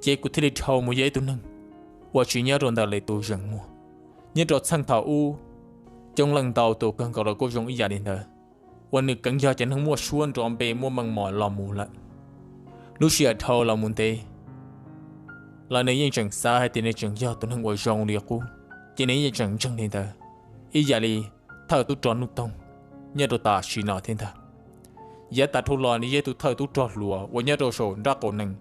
Ces kuv thiaj li dhau mus yog ib tug neeg uas tsis nyob rau ntawm lwm tus zeem muag. Nyob rau txheej thaum ub, coob leej ntau tus kawg nkaus los kuj zoo ib yam li ntawd, uas nws kheev yog cov neeg muaj suab nrov npe muaj meej mom los mus lawm. Lub sij hawm dhau los mus ntev los nws yeej tseem xav hais tias nws tseem yog tus neeg uas zoo li qub, ces nws yeej tseem ntseeg li ntawd, ib yam li thawj tub rog Nuj Toog nyob rau tam sim no thiab ntag. Yav tas dhau los nws yog tus thawj tub rog hluas uas nyob rau saum nraub qaum nees,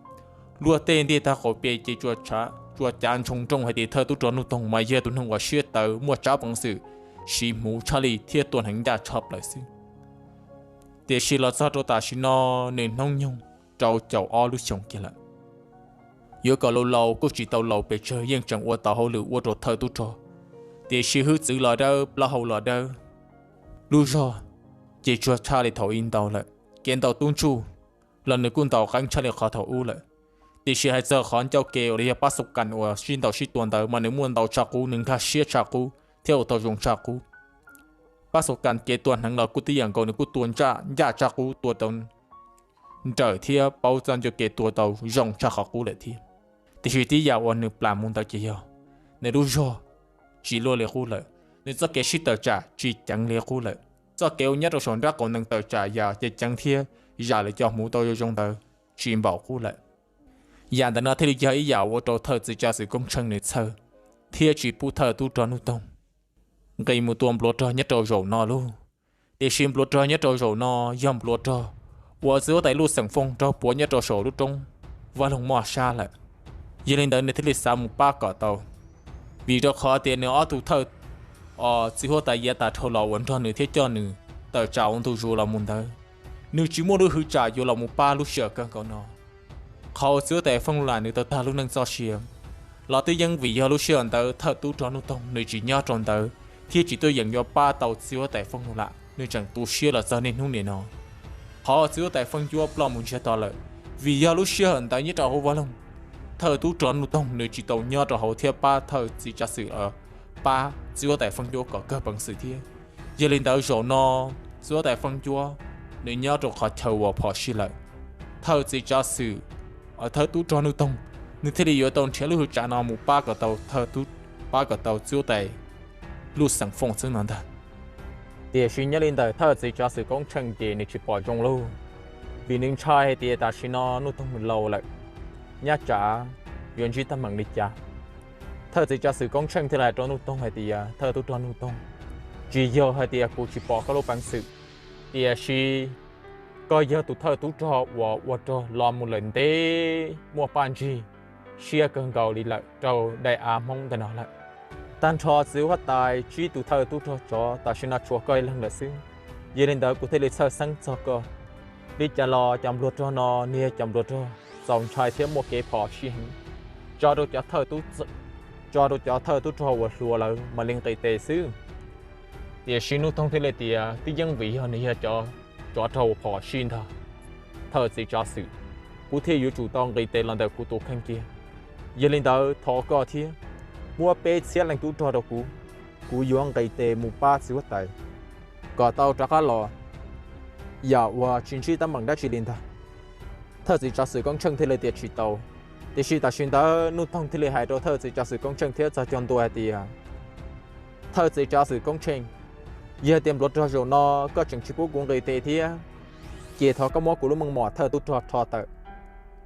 luag tej ntiag tag qaum pes ces tsuas cav ntshoo nrooj hais tias thawj tub rog Nuj Toog mas yog tus neeg uas siab tawv muaj tsab peev xwm, siv hmuv tshaj li thiab tua hneev ncaj tshaj plaws xwb. Tiam sis los txog rau tam sim no nws hnub nyoog rau caum ob lub xyoos kiag lawm. Yuav kom laus laus kuj tsis tau laus pes tsawg, yeej tseem ua tau hauj lwm ua rau thawj tub rog, tiam sis hwj txwv los dawb plaub hau los dawb, lub zog ces tsuag tshaj li thaum ub ntau lawm. Kev ntaus tub ntsuj los nws kuj ntaus qeeb tshaj li qhov thaum ub lawm. Tiam sis hais txog qhov ncauj ke uas yog pab xu kas uas sib ntaus sib tua ntawd mas nws muaj ntau tshaj qub, nws nkag siab tshaj qub thiab ua tau zoo tshaj qub. Pab xu kas kev tua hneev los kuj tib yam nkaus, nws kuj tua ncaj tshaj qub, tua tau nrawm thiab paub txoj ncauj ke tua tau zoo tshaj qhov qub lawm thiab. Tiam sis tib yam uas nws plam mus ntawd ces yog nws lub zog tsis luaj li qub lawm, nws txoj kev sib tawm tsam tsis ceev li qub lawm. Txoj kev uas nyob rau saum nraub qaum nees tawm tsam yam ceev ceev thiab zam lawv cov hmuv tau zoo zoo ntawd tsis npaum qub lawm. Yam ntawm no thiaj li yog ib yam ua rau thawj txiv tsav xwm Koob Tsheej nws txhawj thiab tsis pub thawj tub rog Nuj Toog nqis mus tua npluav rog nyob rau zaum no lauj. Tiam sis npluav rog nyob rau zaum no yog npluav rog uas txiv huab tais Luj Xeem Fooj raug puav nyob rau saum lub roob Vaj Loog Moj Sab lawm. Yog li ntawd nws thiaj li xav mus pab kom tau, vim rau qhov tias nws ob tug thawj, txiv huab tais yav tas dhau los uas nrog nws thiab coj nws tawm tsam ua ntu zus los mus ntawd, nws tsis muaj lub hwv tsam yuav los mus pab lub sij hawm kawg nkaus no. Qhov uas txiv huab tais Fooj Lam nws tau tag lub neej txoj sia los twb yeej vim yog lub sij hawm ntawd thawj tub rog Nuj Toog nws tsis nyob rau ntawd thiab tsis tuaj yeem yuav pab tau txiv huab tais Fooj Lam, nws tseem tu siab los txog niaj hnub nim no. Qhov txiv huab tais Fooj Cuab ploj mus ntsiag to lawm, vim yog lub sij hawm ntawd nyob rau hauv Vaj Loog, thawj tub rog Nuj Toog nws tsis tau nyob rau hauv thiab pab thawj txiv tsav xwm, pab txiv huab tais Fooj Cuab kom kawg peev xwm thiab. Yog li ntawd zaum no txiv huab tais Fooj Cuab nws nyob rau qhov chaw uas phom sij lawm, thawj txiv tsav xwm, thawj tub rog Nuj Toog, nws thiaj li yuav tau nrhiav lub hwv tsam no mus pab kom tau thawj tub, pab kom tau txiv huab tais Luj Xeem Fooj xwb no ntag. Tiam sis nyob li ntawm thawj txiv tsav xwm Koob Tsheej ces nws tsis pom zoo lauj, vim nws ntshai hais tias tam sim no Nuj Toog nws laus lawm, nyab tsav yuav ntsib teeb meem li cas. Thawj txiv tsav xwm Koob Tsheej thiaj li hais rau Nuj Toog hais tias, thawj tub rog Nuj Toog, tsis yog hais tias kuv tsis pom koj lub peev xwm, tiam sis koj yog tus thawj tub rog uas ua rog los mus lawm ntev muaj paj ntsig siab kawg nkaus li lawm rau daim av Hmoob ntawm no lawm. Tag nrho txiv huab tais tsib tus thawj tub rog tsov tam sim no tshuav koj ib leeg lawm xwb. Yog li ntawd kuv thiaj li txhawj xeeb txog koj. Li cas los cov npluag rog no niag cov npluag rog txaus ntshai thiab muaj kev phom sij heev, tso rau cov thawj tub, tso rau cov thawj tub rog uas hluas lawm mam li nqis tes xwb. Tiam sis Nuj Toog thiaj li tias, twb yeej vim yog nws yog cov tsov rog uas phom sij ntag, thawj txiv tsav xwm, kuv thiaj yuav tsum tau nqis tes los ntawm kuv tus kheej kiag. Yog li ntawd thov koj thiab, muab peb txhiab leej tub rog rau kuv, kuv yuav nqis tes mus pab txiv huab tais kom tau rov qab los yam uas tsis ntsib teeb meem dab tsi li ntag. Thawj txiv tsav xwm Koob Tsheej thiaj li tias tsis tau. Tiam sis tam sim ntawd Nuj Toog thiaj li hais rau thawj txiv tsav xwm Koob Tsheej thiab txog cog ntua hais tias, thawj txiv tsav xwm Koob Tsheej, yog tias npluav rog zaum no koj tseem tsis pub kuv nqis tes thiab, ces thov koj muab kuv lub meej mom thawj tub rog rho tawm,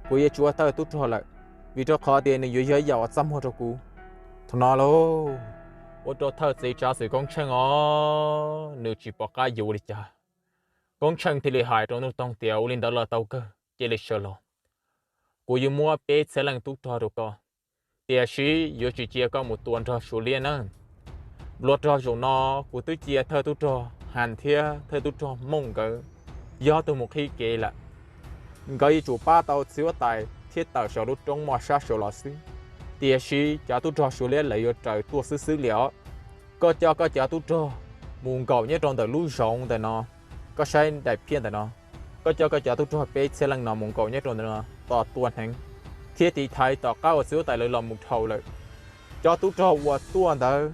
kuv yuav tsis ua thawj tub rog lawm, vim rau qhov tias nws yuav yog ib yam uas txaj muag rau kuv. Thaum no lauj, ua rau thawj txiv tsav xwm Koob Tsheej os, nws tsis pom qab yuav ua li cas. Koob Tsheej thiaj li hais rau Nuj Toog tias, ua li ntawd los tau kawg, cia li sawv los, kuv yuav muab peb txhiab leej tub rog rau koj, tiam sis yuav tsis cia koj mus tua nrog Suav liab nawb. Npluav rog zaum no kuv twb cia thawj tub rog Has thiab thawj tub rog Mooj nkawd yog tus mus qhib kev lawm. Nkawd yuav tsum pab tau txiv huab tais thiab tawm saum lub roob Moj Sab saud los xwb, tiam sis cov tub rog Suav liab lawv yuav raws tuaj xwb xwb li os. Koj coj koj cov tub rog mus nkaum nyob rau ntawm lub zoov ntawm no, koj saib daim phiaj ntawm no, koj coj koj cov tub rog peb txhiab leej no mus nkaum nyob rau ntawm no tos tua hneev thiab tiv thaiv tom qab uas txiv huab tais lawv los mus dhau lawm. Cov tub rog uas tuaj ntawd,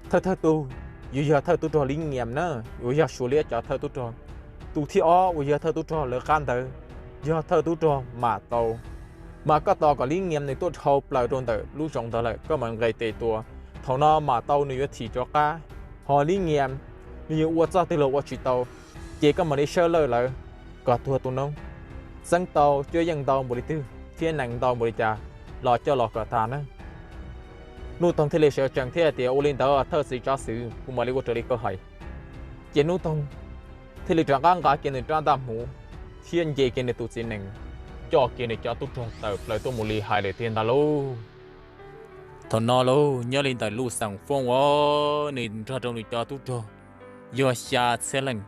thawj thawj tug yuav yog thawj tub rog Li Nyiam na, uas yog Suav liab cov thawj tub rog. Tus thib ob uas yog thawj tub rog lawv qab ntawd yog thawj tub rog Mam Tau, Mas koj tos kom Lib Nyias nws tuaj dhau plaws rau ntawm lub zoov ntawd lawm koj mam nqes tes tua. Thaum no mam tau nws yuav thim rov qab. Ho Lib Nyias nws yuav ua txoj twg los ua tsis tau, ces koj mam li sawb lawj lawv kom tuag tu noob. Txeeb tau cuab yeej ntau npaum li twg thiab nees ntau npaum li cas los coj los kom tag na. Nuj Toog thiaj li sawv tsees thiab tias, Ua li ntawd thawj txiv tsav xwm, kuv mam li ua raws li koj hais. Ces Nuj Toog thiaj li rov qab nqa kiag nws rab ntaj hmuv thiab nce kiag nws tus txiv nees, coj kiag nws cov tub rog tawm plaws tuaj mus li hais lawm tiag ntag lauj. Thaum no lauj, nyob li ntawm Luj Xeem Fooj uas nws nrog rau nws cov tub rog yog xya txhiab leej,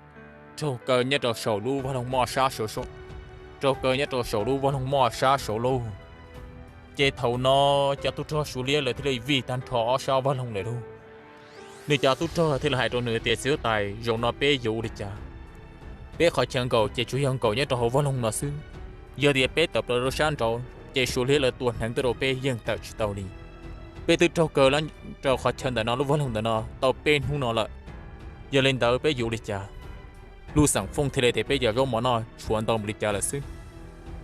raug kaw nyob rau saum lub vaj loog moj sab saud, raug kaw nyob rau saum lub vaj loog moj sab saud lauj. Ces thaum no cov tub rog Suav liab lawv thiaj li vij tag nrho ob sab vaj loog lawm lauj. Nws cov tub rog thiaj li hais rau nws tias, Txiv huab tais, zaum no peb yuav ua li cas? Peb qhov chaw nkaum ces tsuas yog nkaum nyob rau hauv vaj loog no xwb. Yog tias peb tawm plaws rau sab nraud ces Suav liab lawv tua hneev tuaj rau peb yeej tawm tsis tau li. Peb twb raug kaw rau qhov chaw ntawm no, lub vaj loog ntawm no tau peb hnub no lawm. Yog li ntawd peb yuav ua li cas? Luj Xeem Fooj thiaj li tias, Peb cov zaub mov noj tshuav ntau npaum li cas lawm xwb,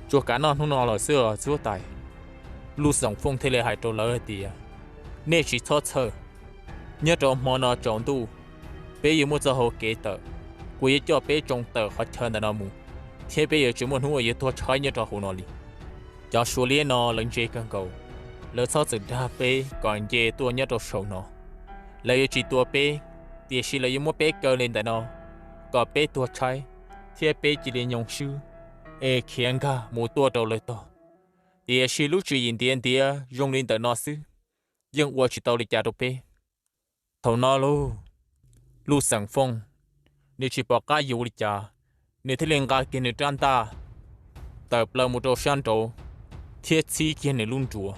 tsuas kav noj hnub no lawm xwb os txiv huab tais. Luj Xeem Fooj thiaj li hais rau lawv hais tias, Nej tsis txhob txhawj, nyob rau hmo no tsaus ntuj peb yuav muaj txoj hau kev tawm. Kuv yuav coj peb tsoo tawm qhov chaw ntawm no mus, thiab peb yuav tsis muaj hnub uas yuav tuag tshaib nyob rau hauv no li. Cov Suav liab no lawv ntse kawg nkaus, lawv txhob txwm dag peb kom nce tuaj nyob rau saum no. Lawv yuav tsis tua peb, tiam sis lawv yuav muab peb kaw li ntawm no kom peb tuag tshaib, thiab peb cia li nyoo swb es khiav nkag mus tuaj rau lawv tog. Tiam sis lub tswv yim ntiav ntiav zoo li ntawm no xwb, yeej ua tsis tau li cas rau peb. Thaum no lauj, Luj Xeem Fooj nws tsis pom qab yuav li cas, nws thiaj li nqa kiag nws rab ntaj tawm plaws mus rau sab nraud thiab txhib kiag nws lub nruas,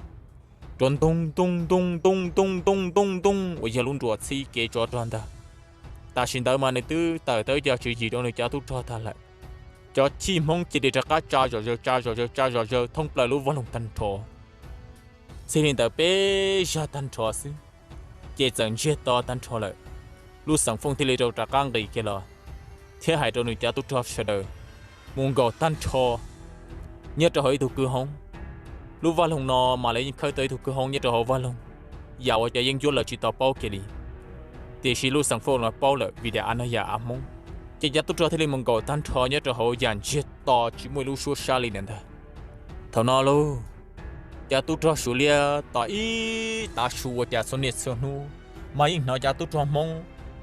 nruas ntoo ntoo ntoo ntoo ntoo ntoo ntoo ntoo uas yog lub nruas txhib kev tsov rog ntag. Tam sim ntawd mas nws twb tawm tau cov tswv yim rau nws cov tub rog tag lawm. Cov chij Hmoob cia li rov qab tsa zom zaws tsa zom zaws tsa zom zaws thoob plaws lub vaj loog tag nrho. Txij li ntawd peb zag tag nrho xwb, ces txawm ntsiag to tag nrho lawm. Luj Xeem Fooj thiaj li rau rov qab nqis kiag los thiab hais rau nws cov tub rog sawv daws mus nkaum tag nrho nyob rau hauv ib tug kwj hoob. Lub vaj loog no mas lawv yeej khawb tau ib tug kwj hoob nyob rau hauv vaj loog, yam uas cov yeeb ncuab lawv tsis tau paub kiag li. Tiam sis Luj Xeem Fooj los paub lawm vim tias av no yog av Hmoob. Ces cov tub rog thiaj li mus nkaum tag nrho nyob rau hauv yam ntsiag to tsis muaj ib lub suab sab li ntag. Thaum no lauj, cov tub rog Suav liab tos ib tav su ua cas txhua niaj txhua hnub mas yeej hnov cov tub rog Hmoob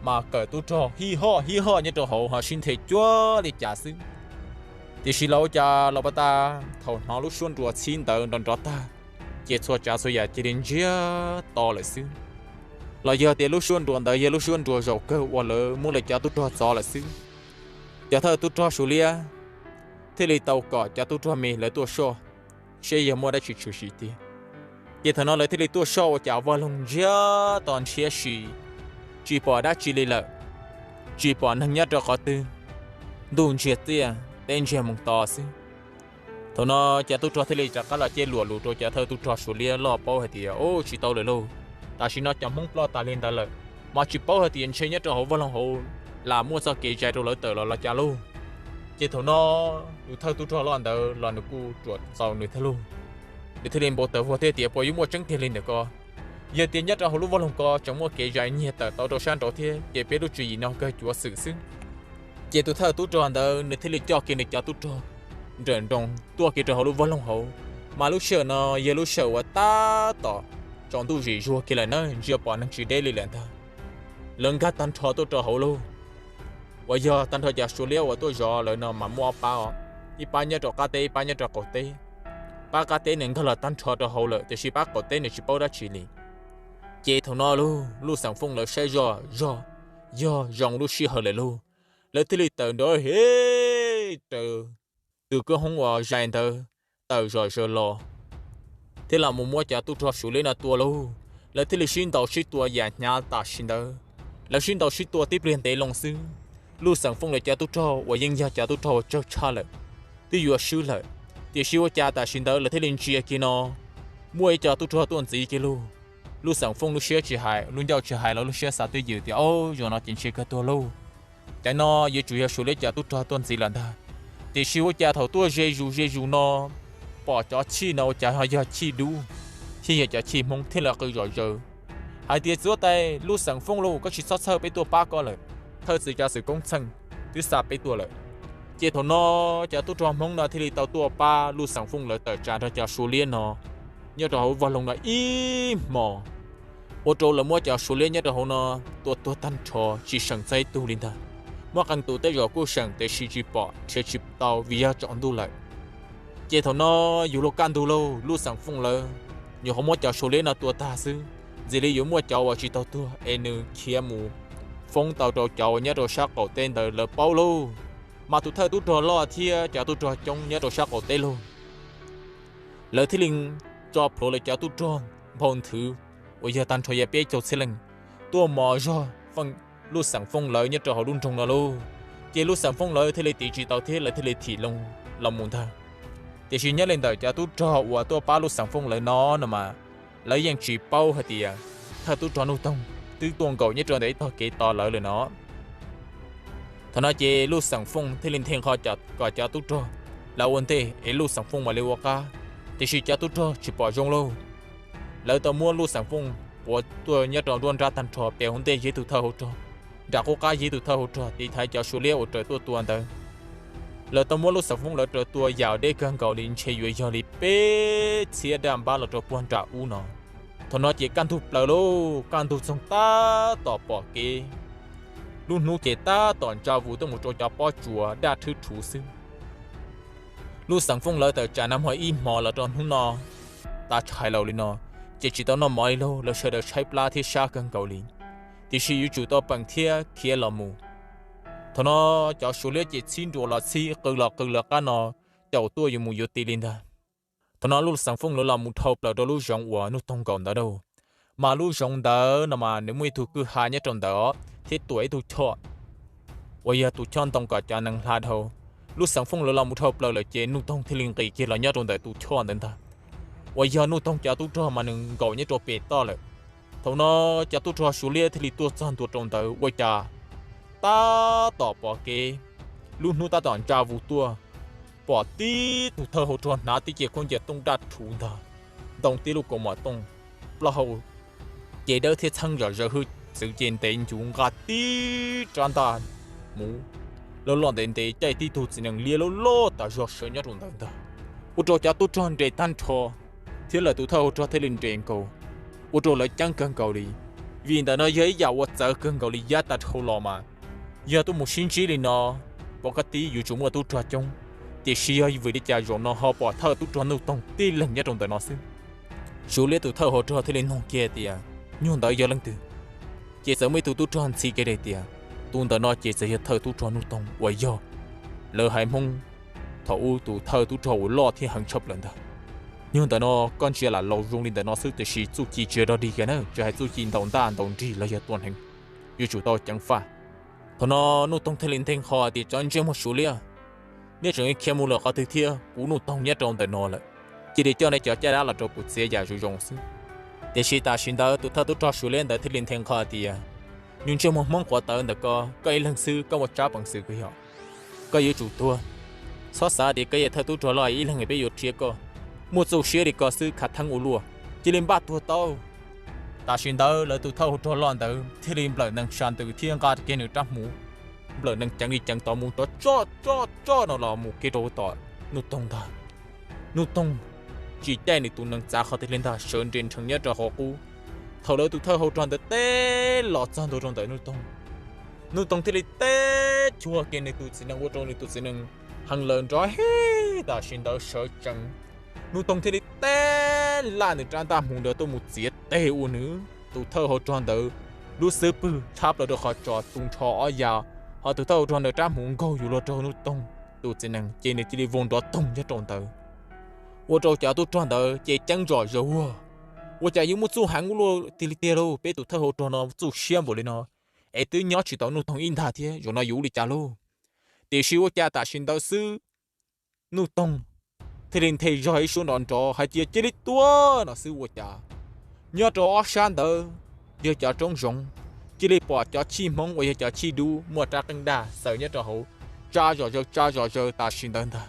mas kawm tub rog hij hoj hij hoj nyob rau hauv ho sib nthe cuag li cas xwb. Tiam sis los ua cas los pas tas thaum hnov lub suab nruas txhib ntawd nrov nrov tag, ces txhua tsav txhua yam cia li ntsiag to lawm xwb. Los yog tias lub suab nruas ntawd yog lub suab nruas zaum kawg uas lawv muab lawv cov tub rog txov lawm xwb. Cov thawj tub rog Suav liab thiaj li tau kom cov tub rog me lawv tuaj soj, seb yog muaj dab tsi tshwm sim tiag. Ces thaum no lawv thiaj li tuaj soj ua cas vaj loog ntsiag to ntshiab si, tsis pom dab tsi li lawm, tsis pom neeg nyob rau qhov twg. Ntuj ntsiag txiaj teb ntsiag moo to xwb. Thaum no cov tub rog thiaj li rov qab los cia luam lus rau cov thawj tub rog Suav liab loj paub hais tias, Ub, tsis tau lawm lauj, tam sim no cov Hmoob ploj tas li ntawd lawm, mas tsis paub hais tias ntshe nyob rau hauv vaj loog hauv lam muaj txoj kev zais rau lawv tawm los los cas lauj. Ces thaum no tus thawj tub rog loj ntawd los nws kuj ruam txaus nws thiab lauj. Nws thiaj li npau taws vog thiab tias, Puas yuav muaj tseeb tiag li ntawm ko? Yog tias nyob rau hauv lub vaj loog ko tseem muaj kev zais nyiag tawm tau rau sab nraud thiab ces peb lub tswv yim no kawg cuav xwm xwb. Ces tus thawj tub rog ntawd nws thiaj li coj kiag nws cov tub rog nrawm nroos tuaj kiag rau hauv lub vaj loog hauv, mas lub sij hawm no yog lub sij hawm uas tab tom tsaus ntuj zim zuag kiag lawm na, ntsia pom neeg tsis deb li lawm ntag. Lawv nkag tag nrho tuaj rau hauv lauj, uas yog tag nrho cov Suav liab uas tuaj zov lawv no mas muaj ob pab os, ib pab nyob rau qab teb ib pab nyob rau qaum teb. Pab qab teb nws nkag los tag nrho rau hauv lawm tiam sis pab qaum teb nws tsis paub dab tsi li. Ces thaum no lauj, Luj Xeem Fooj lawv saib zoj zog, yog zoo lub sij hawm lawm lauj, lawv thiaj li tawm nrov hev raws tus kwj hoob uas zais ntawd tawm zom zaws los thiab los mus muab cov tub rog Suav liab no tua lauj. Lawv thiaj li sib ntaus sib tua yam hnyav tam sim ntawd. Lawv sib ntaus sib tua tib pliag ntev loo xwb, Luj Xeem Fooj lawv cov tub rog uas yeej yog cov tub rog uas tsawg tshaj lawm twb yuav swb lawm. Tiam sis ua cas tam sim ntawd lawv thiaj li ntsia kiag no muaj ib co tub rog tuaj ntxiv kiag lauj. Luj Xeem Fooj lub siab tsis hais, lub ncauj tsis hais los lub siab xav twj ywm tias, Au, zaum no ces ntshe kawg tuag lauj. Cov no yuav tsum yog Suav liab cov tub rog tuaj ntxiv lawm ntag. Tiam sis ua cas thaum tuaj ze zus ze zus no pom cov chij no ua cas ho yog chij dub thiab yog cov chij Hmoob thiaj li qw zom zaws hais tias, Txiv huab tais Lub Xeem Fooj lauj, koj tsis txhob txhawj, peb tuaj pab koj lawm. Thawj txiv tsav xwm koob txheej twb xa peb tuaj lawm. Ces thaum no cov tub rog Hmoob no thiaj li tau tuaj pab Lub Xeem Fooj lawv tawm tsam nrog cov Suav liab no nyob rau hauv vaj loog no ib hmos, ua rau lawv muab cov Suav liab nyob rau hauv no tua tuag tag nrho tsis seem txog ib tug li ntag. Muab qee tus tej zaum kuj seem tiam sis tsis pom nrhiav tsis tau vim yog tsaus ntuj lawm. Ces thaum no yus luag kaj ntug lauj, Lub Xeem Fooj lawv nyuam qhuav muab cov Suav liab no tua tag xwb, ntxim li yuav muaj cov uas tsis tau tuag es nws khiav mus foob tau rau cov uas nyob rau sab qaum teb ntawd lawv paub lauj. Mas tus thawj tub rog loj thiab cov tub rog coob nyob rau sab qaum teb lauj, lawv thiaj li tso plhuav lawv cov tub rog nphau nthwv uas yog tag nrho yog peb caug txhiab leej tuaj mos zog Lub Xeem Fooj lawv nyob rau hauv lub nroog no lauj. Ces Lub Xeem Fooj lawv thiaj li tiv tsis tau thiab lawv thiaj li thim loo los mus ntag. Tiam sis nyob li ntawm cov tub rog uas tuaj pab Lub Xeem Fooj lawv no no mas, lawv yeej tsis paub hais tias thawj tub rog Nuj Toog twb tuaj nkaum nyob rau ntawm ib tog kev tos lawv lawm no. Thaum no ces Lub Xeem Fooj thiaj li nthe nqho kom cov tub rog lawv ua ntej es Lub Xeem Fooj mam li ua qab. Tiam sis cov tub rog tsis pom zoo lauj, lawv tau muab Lub Xeem Fooj puav tuaj nyob rau nruab nrab tag nrho, pem hauv ntej yog ib tug thawj hauv rog, nram qub qab yog ib tug thawj hauv rog tiv thaiv cov Suav liab uas raws tuaj tua ntawd. Lawv tau muab Lub Xeem Fooj lawv raws tua yam deb kawg nkaus li, ntshe yuav yog li peb txhiab daj npab los rau puag nram ub no. Thaum no ces kaj ntug plaws lauj, kaj ntug txoog tab tom pom kev, lub hnub ces tab tom ntsa vus tuaj mus rau cov pob tsuas daj rhwb rhuv xwb. Lub Xeem Fooj lawv tawm tsam nag hmo ib hmos los rau hnub no tav tshais laus li no, ces tsis tau noj mov li lauj, lawv sawv daws tshaib plab thiab sab kawg nkaus li, tiam sis yuav tsum tau peem thiab khiav los mus. Thaum no cov Suav liab ces txhib nruas los txhib, qw los qw lawv qab no, caum tuaj yuav mus yuav tiv li ntag. Thaum no Lub Xeem Fooj lawv los mus dhau plaws rau lub zoov uas Nuj Toog nkaum ntawd lauj, mas lub zoov ntawd no mas nws muaj ib tug kwj ha nyob rau ntawd os, thiab tuam ib tug choj uas yog tus choj ntoo kom cov nees hla dhau. Lub Xeem Fooj lawv los mus dhau plaws lawm ces Nuj Toog thiaj li nqis kiag los nyob rau ntawm tus choj ntawd ntag, uas yog Nuj Toog cov tub rog mas nws nkaum nyob rau pem toj lawm. Thaum no cov tub rog Suav liab thiaj li tuaj txog ntua rau ntawd ua cas tab tom pom kev, lub hnub tab tom ntsa vus tuaj, pom tib tug thawj hauv rog hnav tib ce khaub ncaws tooj daj rhuv ntag, ntoo tib lub kaus mom tooj, plaub hau ces dawb thiab txheeb zom zaws, hwj txwv ces ntev ncuv, nqa tib rab ntaj hmuv loj loj ntev ntev, caij tib tug txiv nees liab loj loj tas zog sawv nyob rau ntawd ntag. Ua rau cov tub rog nres tag nrho, thiab lawv tus thawj hauv rog thiaj li nres nkaus, ua rau lawv ceeb kawg nkaus li. Vim ntawm no yog ib yam uas txawv kawg nkaus li, yav tas dhau los mas yog tuaj mus sib ntsib li no, pom qab tib yuav tsum muaj tub rog coob, tiam sis yog vim li cas zaum no ho pom thawj tub rog Nuj Toog tib leeg nyob rau ntawm no xwb. Suav liab tus thawj hauv rog thiaj li nug kiag tias, Nyuag ntawd yog leej twg? Ces txawm muaj ib tug tub rog ntxhi kiag tias, Tus ntawm no ces txawm yog thawj tub rog Nuj Toog uas yog lawv haiv Hmoob thaum ub tus thawj tub rog uas loj thiab heev tshaj plaws ntag. Nyuag ntawm no koj ntsia lam laus zoo li ntawm no xwb, tiam sis txuj ci tsis yog dog dig kiag na, tsis hais txuj ci ntaus ntaj ntaus nrig los yog tua neeg, yuav tsum tau ceev faj. Thaum no Nuj Toog thiaj li nthe nqho tias, Cov ntsej muag Suav liab, nej tseem khiav mus lawm qhov twg thiab? Kuv Nuj Toog nyob rau ntawm no lawm, cia li coj nej cov caj dab los rau kuv txiav yam zoo zoo xwb. Tiam sis tam sim ntawd tus thawj tub rog Suav liab ntawd thiaj li nthe nqho tias, Nyuag ntsej muag Hmoob quav tawv ntawm ko, koj ib leeg xwb koj muaj tsab peev xwm kawg yog? Koj yuav tsum tuag. Txhob xav tias koj yog thawj tub rog loj ib leeg peb yuav rhiav koj. Muaj txuj siab li ko xwb khav theeb ua luaj, cia li npaj tuag tau. Tam sim ntawd lawv tus thawj hauv rog loj ntawd thiaj li nplawm nees sab ntws thiab nqa kiag nws rab hmuv, nplawm nees ceev li ceev tod mus rov tso tso tso no los mus kiag rau tom Nuj Toog ntag. Nuj Toog tsis caij nws tus nees txav qhov twg li ntag, sawv nres nrhees nyob rau hauv qub. Thaum lawv tus thawj hauv rog ntawd teb los txog ntua rau ntawm Nuj Toog, Nuj Toog thiaj li teb chuag kiag nws tus txiv nees ua rau nws tus txiv nees heev lawm nrov hib, tam sim ntawd sawv tsees. Nuj Toog thiaj li teb laj nws rab ntaj hmuv ntawd tuaj mus txiav teg ua nws tus thawj hauv rog ntawd lub xub pwg tshab plaws rau qhov tsos tu nrho ob yav, ho tus thawj hauv rog ntawd rab hmuv nkaug yuav luag rau Nuj Toog tus txiv nees ces nws cia li vau nrov toog nyob rau ntawd, ua rau cov tub rog ntawd ces ceeb zom zaws ua, Ua cas yuav muaj txuj heev ua luaj tiag li tiag lauj? Peb tus thawj hauv rog no txuj siab npaum li no es twb nyob tsis tau Nuj Toog ib ntag thiab, zaum no yuav ua li cas lauj? Tiam sis ua cas tam sim ntawd xwb Nuj Toog thiaj li nthe zog ib suab nrov nrov hais tias, Cia li tua! No xwb ua cas nyob rau ob sab ntawd yog cov roob zoov, cia li pom cov chij Hmoob uas yog cov chij dub muaj rab qeej daj xaws nyob rau hauv tsa zom zaws tsa zom zaws tam sim ntawd ntag.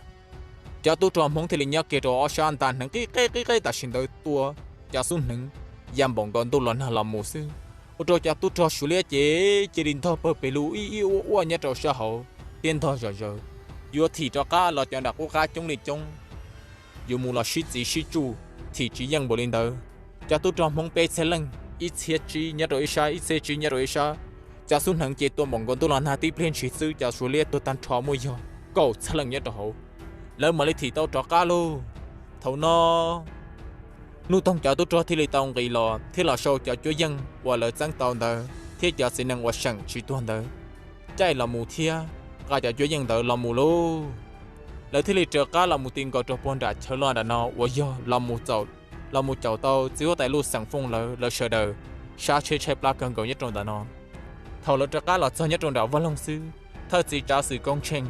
Cov tub rog Hmoob thiaj li nyob kiag rau ob sab ntag, hneev qib qeb qib qeb tam sim ntawd tua cov xub hneev ya npaum nkaus ntuj los nag los mus xwb. Ua rau cov tub rog Suav liab ces cia li ntog pawg pes lug ib ib uaj uaj nyob rau sab hauv thiab ntog zom zaws, yuav thim rov qab los cov nram qub qab coob li coob, yuav mus los sib txiv sib tsuj, thim tsis yeej npaum li ntawd. Cov tub rog Hmoob peb txhiab leej, ib txhiab tsib nyob rau ib sab, ib txhiab tsib nyob rau ib sab. Cov xub hneev ces tua npaum nkaus ntuj los nag tib pliag ntshis xwb, cov Suav liab tuag tag nrho muaj yog kaum txhiab leej nyob rau hauv. Lawv mam li thim tau rov qab lauj. Thaum no Nuj Toog cov tub rog thiaj li tau nqis los thiab los sau cov cuab yeej uas lawv txeeb tau ntawd thiab cov txiv nees uas seem tsis tuag ntawd caij los mus thiab nqa cov cuab yeej ntawd los mus lauj. Lawv thiaj li raws qab los mus ti nkaus rau puag nram chaw loj nram no uas yog los mus caum tau txiv huab tais Luj Xeem Fooj lawv, lawv sawv daws sab tsheb tshaib plab kawg nkaus nyob rau ntawm no. Thaum lawv rov qab los txog nyob rau nram vaj loog xwb, thawj txiv tsav xwm Koob Tsheej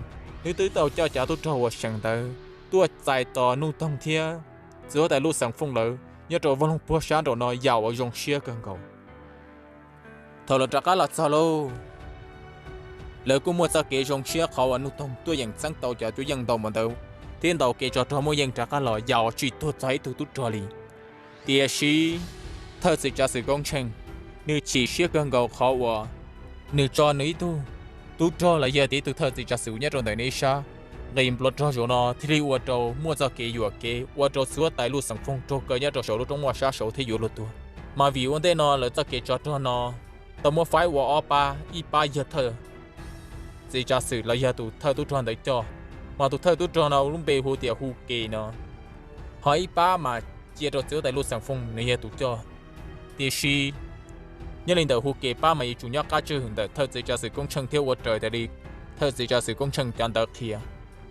nws twb tau coj cov tub rog uas seem ntawd tuaj txais tos Nuj Toog thiab txiv huab tais Luj Xeem Fooj lawv nyob rau vaj loog puag sab nraum no yam uas zoo siab kawg nkaus. Thaum lawv rov qab los txog lauj, lawv kuj muaj txoj kev zoo siab qhov uas Nuj Toog tuaj yeem txeeb tau cov cuab yeej ntau npaum ntawd thiab ntaus kev tsov rog muaj yeej rov qab los yam uas tsis tuag txog ib tug tub rog li. Tiam sis thawj txiv tsav xwm Koob Tsheej nws chim siab kawg nkaus qhov uas nws tso nws ib tug tub rog los yog tias ib tug thawj txiv tsav xwm nyob rau ntawm nws ib sab nqis nplua rog zaum no thiaj li ua rau muaj txoj kev yuam kev ua rau txiv huab tais Luj Xeem Fooj raug kaw nyob rau saum lub roob muaj sab saud thiab yuav luag tuag. Mas vim ua ntej no lawv txoj kev tsov rog no tau muab faib ua ob pab, ib pab yog thawj txiv tsav xwm los yog tus thawj tub rog ntawd coj, mas tus thawj tub rog no lub npe hu tias Hu Ke no, ho ib pab mas cia rau txiv huab tais Luj Xeem Fooj nws yog tus coj. Tiam sis nyob li ntawm Hu Ke pab mas yuav tsum nyob qab tswj hwm ntawm thawj txiv tsav xwm Koob Tsheej thiab ua raws tas li thawj txiv tsav xwm Koob Tsheej cov ntawd qhia.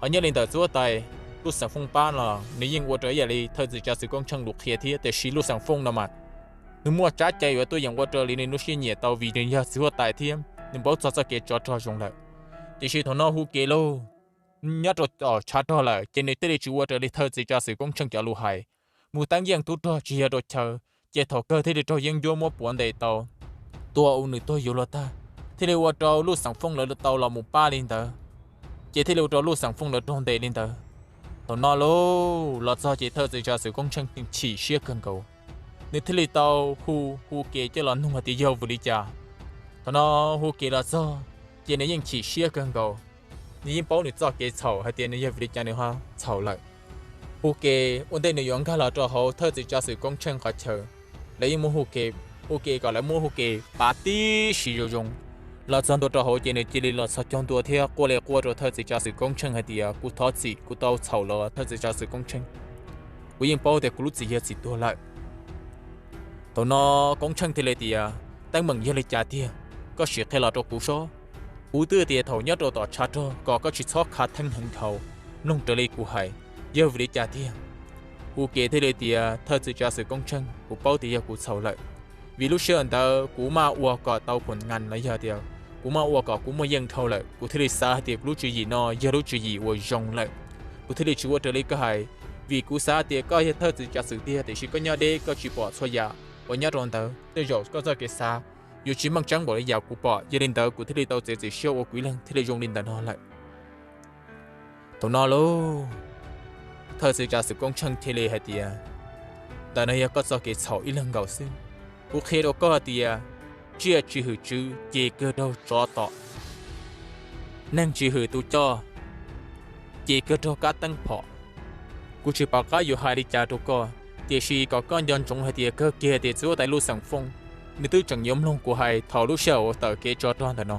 Ho nyob li ntawm txiv huab tais Luj Xeem Fooj pab los nws yeej ua raws ib yam li thawj txiv tsav xwm Koob Tsheej lus qhia thiab, tiam sis Luj Xeem Fooj no mas nws muaj tsab cai yuav tuaj yeem ua raws li nws lub siab nyiam tau vim nws yog txiv huab tais thiab nws paub txog txoj kev tsov rog zoo lawm. Tiam sis thaum no Hu Ke lauj, nyob rau tom tshav rog lawm ces nws thiaj li tsis ua raws li thawj txiv tsav xwm Koob Tsheej cov lus hais, mus teeb yeej tub rog tsis yog rau chaw, ces thaum kawg thiaj li raug yeeb ncuab muab puav ntes tau, tua ua nws tuag yuav luag tag, thiaj li ua rau Luj Xeem Fooj lawv tau los mus pab li ntawd, ces thiaj li ua rau Luj Xeem Fooj lawv raug ntes li ntawd. Thaum no lauj, los txog ces thawj txiv tsav xwm Koob Tsheej chim siab kawg nkaus, nws thiaj li tau hu Hu Ke coj los nug hais tias yog vim li cas. Thaum no Hu Ke los txog ces nws yeej chim siab kawg nkaus, nws yeej paub nws txoj kev txhaum hais tias nws yog vim li cas nws ho txhaum lawm. Hu Ke ua ntej nws yuav nkag los rau hauv thawj txiv tsav xwm Koob Tsheej qhov chaw, lawv yeej muab Hu Ke, Hu Ke kom lawv muab Hu Ke pav tib si zoo zoo. Los txog ntua rau hauv ces nws cia li los txhos caug ntua thiab quaj li quaj rau thawj txiv tsav xwm Koob Tsheej hais tias kuv thov txim, kuv tau txhaum los thawj txiv tsav xwm Koob Tsheej, kuv yeej paub tias kuv lub txim yog txim tuag lawm. Thaum no Koob Tsheej thiaj li tias teeb meem yog li cas tiag, koj sim qhia los rau kuv sob. Kuv twb tias thaum nyob rau tom tshav rog kom koj tsis txhob khav theeb heev dhau, mloog raws li kuv hais, yog vim li cas tiag? Hu Ke thiaj li tias thawj txiv tsav xwm Koob Tsheej, kuv paub tias yog kuv txhaum lawm, vim lub sij hawm ntawd kuv maj ua kom tau phoom ngas los yog tias kuv maj ua kom kuv muaj yeej dhau lawm, kuv thiaj li xav hais tias kuv lub tswv yim no yog lub tswv yim uas zoo lawm, kuv thiaj li tsis ua raws li koj hais. Vim kuv xav tias koj yog thawj txiv tsav xwm tiag tiam sis koj nyob deb koj tsis pom txhua yam uas nyob rau ntawd, tej zaum koj txoj kev xav yuav tsis meej tseeb npaum li yam kuv pom, yog li ntawd kuv thiaj li tau txiav txim siab ua kuv ib leeg thiaj li zoo li ntawm no lawm. Thaum no lauj, thawj txiv tsav xwm Koob Tsheej thiaj li hais tias ntawm no yog koj txoj kev txhaum ib leeg nkaus xwb. Kuv qhia rau koj tias tsiaj tsis hwm tswv ces kawg raug tsov tom, neeg tsis hwm tus coj ces kawg raug kab teeb phom. Kuv tsis pom qab yuav hais li cas rau koj, tiam sis kom koj nco ntsoov hais tias kawg kiag tias txiv huab tais Luj Xeem Fooj nws twb tseem yuav mloog kuv hais thaum lub sij hawm uas tawm kev tsov rog ntawm no.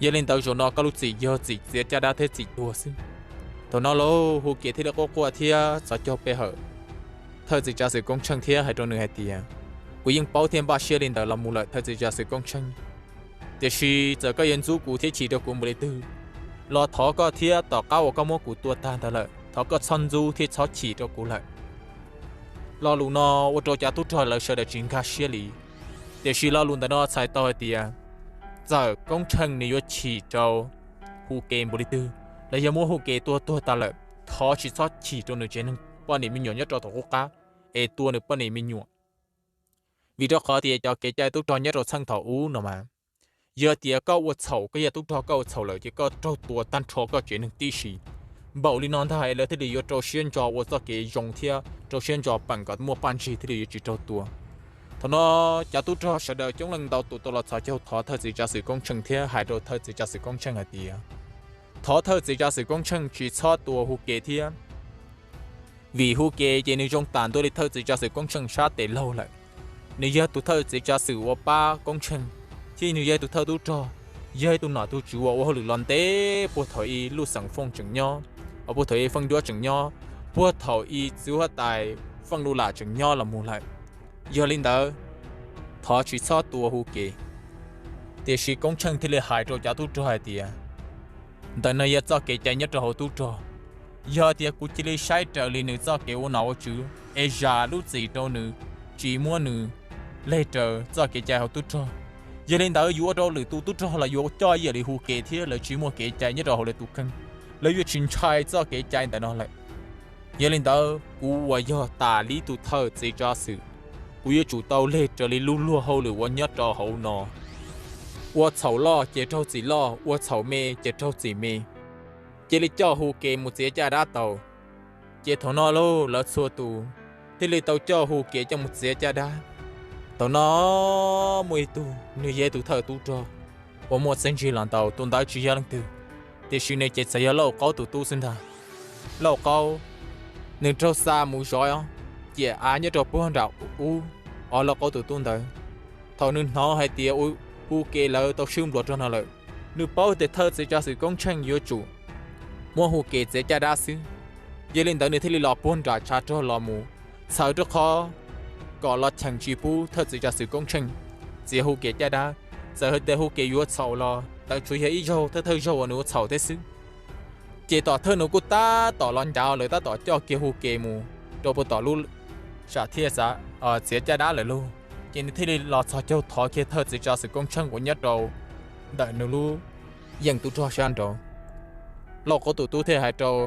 Yog li ntawd zaum no koj lub txim yog txim txiav caj dab thiab txim tuag xwb. Thaum no lauj, Hu Ke thiaj li quaj quaj thiab txhos caug pe hawm thawj txiv tsav xwm Koob Tsheej thiab hais rau nws hais tias kuv yeej paub thiab npaj siab li ntawd los mus lawm thawj txiv tsav xwm Koob Tsheej, tiam sis txawm koj yuav ntxub kuv thiab chim rau kuv npaum li twg los thov koj thiab tom qab uas koj muab kuv tua tag ntawd lawm thov koj txhob ntxub thiab txhob chim rau kuv lawm. Lo lus no ua rau cov tub rog lawv sawv daws tsis nkag siab li. Tiam sis lo lus ntawm no txhais tau hais tias txawm Koob Tsheej nws yuav chim rau Hu Ke npaum li twg los yog muab Hu Ke tua tuag tas lawm, thov tsis txhob chim rau nws tsev neeg poj niam me nyuam nyob rau tom qub qab es tua nws poj niam me nyuam. Vim rau qhov tias cov kev cai tub rog nyob rau txheej thaum ub no mas, yog tias koj ua txhaum, koj yog tub rog koj ua txhaum lawm ces koj raug tua tag nrho koj tsev neeg tib si. npaum li no ntag es lawv thiaj li yuav rau siab ntso ua txoj kev zoo thiab rau siab ntso peem kom muaj paj ntsig thiaj li yuav tsis raug tua. Thaum no cov tub rog sawv daws coob leej ntau tus tau los txhos caug thov thawj txiv tsav xwm Koob Tsheej thiab hais rau thawj txiv tsav xwm Koob Tsheej hais tias, thov thawj txiv tsav xwm Koob Tsheej tsis txhob tua Hu Ke thiab, vim Hu Ke ces nws zoo tam ntua li thawj txiv tsav xwm Koob Tsheej sab tes laug lawm. Nws yog tus thawj txiv tsav xwm uas pab Koob Tsheej, thiab nws yog tus thawj tub rog, yog ib tug nom tug tswv uas ua hauj lwm los ntev puag thaum ub Luj Xeem Fooj tseem nyob, uas puag thaum ub Feej Duab tseem nyob, puag thaum ub txiv huab tais Feej Lus Lam tseem nyob los mus lawm. Yog li ntawd, thov tsis txhob tua Hu Ke. Tiam sis Koob Tsheej thiaj li hais rau cov tub rog hais tias, ntawm no yog txoj kev cai nyob rau hauv tub rog. Yog tias kuv cia li saib raws li nws txoj kev ua nom ua tswv es zam lub txim rau nws, tsis muab nws leg raws txoj kev cai hauv tub rog, yog li ntawd yuav ua rau lwm tus tub rog los yuav coj ib yam li Hu Ke thiab lawv tsis muaj kev cai nyob rau hauv lawv tus kheej, lawv yuav tsis ntshai txoj kev cai ntawm no lawm. Yog li ntawd kuv uas yog tas li tus thawj txiv tsav xwm, kuv yuav tsum tau leg raws li lub luag hauj lwm uas nyob rau hauv no. Ua txhaum loj ces raug txim loj, ua txhaum me ces raug txim me. Cia li coj Hu Ke mus txiav caj dab tau. Ces thaum no lauj, lawv txhua tus thiaj li tau coj Hu Ke coj mus txiav caj dab. Thaum no muaj ib tug, nws yog ib tug thawj tub rog uas muaj txiaj ntsig los ntau, tus ntawd tsis yog leej twg, tiam sis nws ces txawm yog Lauj Qaub tus tub xwb ntag. Lauj Qaub, nws raug xa mus zov ciam av nyob rau puag nram ub, os Lauj Qaub tus tub ntawd. Thaum nws hnov hais tias Hu Ke lawv tau swb npluas rog no lawm, nws paub tias thawj txiv tsav xwm Koob Tsheej yuav tsum muab Hu Ke txiav caj dab xwb. Yog li ntawd nws thiaj li los puag nram tshav rog los mus, txhawm rau qhov kom los cheem tsis pub thawj txiv tsav xwm Koob Tsheej txiav Hu Ke caj dab. Txawm hais tias Hu Ke yuav txhaum los ntawd tsuas yog ib zaug thawj thawj zaug uas nws ua txhaum thiab xwb. Ces tom thawj nws kuj tab tom los ncav lawv tab tom coj kiag Hu Ke mus rau puag tom lub sam thiaj txiav caj dab lawm lauj. Ces nws thiaj li los txhos caug thov kiag thawj txiv tsav xwm Koob Tsheej uas nyob rau ntawm nws lub yeej tub rog sab nraud. Lauj Qaub tus tub thiaj hais rau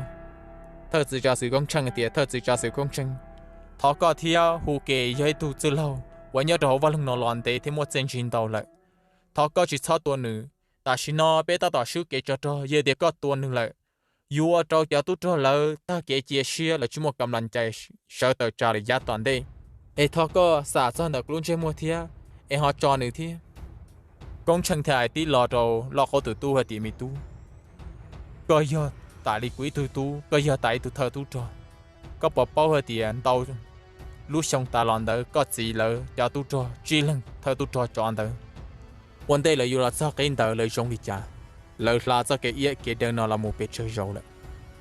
thawj txiv tsav xwm Koob Tsheej tias, thawj txiv tsav xwm Koob Tsheej, thov koj thiab Hu Ke yog ib tug txwj laug uas nyob rau hauv vaj loog no los ntev thiab muaj txiaj ntsig ntau lawm. Thov koj tsis txhob tua nws. Tam sim no peb tab tom swb kev tsov rog, yog tias koj tua nws lawm, yuav ua rau cov tub rog lawv tag kev cia siab, lawv tsis muaj kam las cai sawv tawm tsam lawm yav tom ntej. Es thov koj xam txog ntawm kuv lub ntsej muag thiab, es ho tso nws thiab. Koob Tsheej thiaj hais tib lo rau Lauj Qaub tus tub hais tias, me tub, koj yog tas li kuv ib tug tub, koj yog tas ib tug thawj tub rog. Koj puas paub hais tias ntau lub xyoo tas los ntawd koj txiv lawv cov tub rog tsib leeg thawj tub rog tsov ntawd, ua ntej lawv yuav los txog qib ntawd lawv zoo li cas? Lawv hla txoj kev iab kev daw no los mus pes tsawg zaus lawm.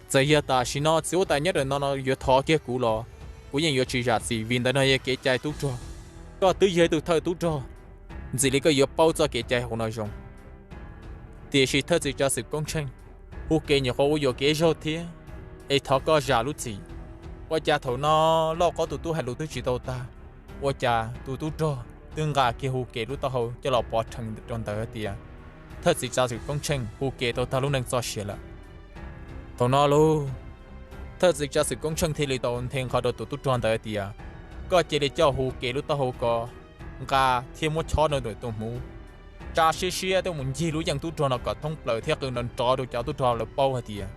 Txawm yog tam sim no txiv huab tais nyob rau no no yuav thov kiag kuv los kuv yeej yuav tsis zam txim, vim ntawm no yog kev cai tub rog. Koj twb yog ib tug thawj tub rog, ntxim li koj yuav paub txoj kev cai hauv no zoo. Tiam sis thawj txiv tsav xwm Koob Tsheej, Hu Ke nyuam qhuav ua yuam kev zaug thiab, es thov koj zam lub txim. Ua cas thaum no Lauj Qaub tus tub hais lus twb tsis tau tag, ua cas tus tub rog twb nqa kiag Hu Ke lub taub hau coj los pov rhees rau ntawd tias, thawj txiv tsav xwm Koob Tsheej, Hu Ke tau tag lub neej txoj sia lawm. Thaum no lauj, thawj txiv tsav xwm Koob Tsheej thiaj li tau nthe nqho rau tus tub rog ntawd tias, koj cia li coj Hu Ke lub taub hau ko nqa thiab muab chob rau ntawm tus hmuv, tsa siab siab tuaj mus ncig lub yeej tub rog no kom thoob plaws thiab qw nrov nrov rau cov tub rog lawv paub hais tias,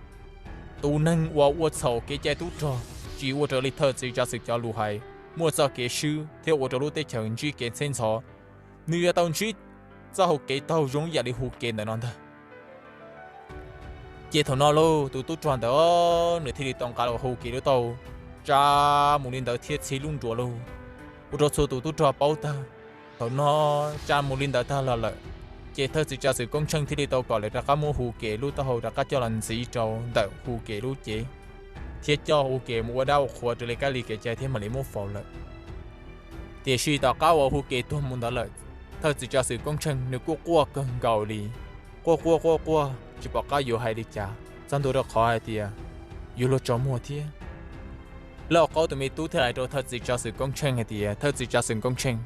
tus neeg uas ua txhaum kev cai tub rog, tsis ua raws li thawj txiv tsav xwm cov lus hais, muaj txoj kev swb thiab ua rau lub teb chaws ntsib kev txheb ntxhov, nws yuav tau ntsib txoj hau kev taug zoo yam li Hu Ke ntawm no ntag. Ces thaum no lauj, tus tub rog ntawd nws thiaj li tau nqa los Hu Ke lub taub hau tsa mus li ntawd thiab txhib lub nruas lauj, ua rau txhua tus tub rog paub tag. Thaum no tsa mus li ntawd tag los lawm, ces thawj txiv tsav xwm Koob Tsheej thiaj li tau kom lawv rov qab muab Hu Ke lub taub hau rov qab coj los ntxiv rau ntawm Hu Ke lub cev, thiab coj Hu Ke mus ua dab ua qhua raws li kab li kev cai thiab mam li muab faus lawm. Tiam sis tom qab uas Hu Ke tuag mus ntawd lawm, thawj txiv tsav xwm Koob Tsheej nws kuj quaj kawg nkaus li, quaj quaj quaj quaj tsis pom qab yuav hais li cas, txog ntua rau qhov hais tias yuav luag tsaus muag thiab. Lauj Qaub tus me tub thiaj hais rau thawj txiv tsav xwm Koob Tsheej hais tias, thawj txiv tsav xwm Koob Tsheej,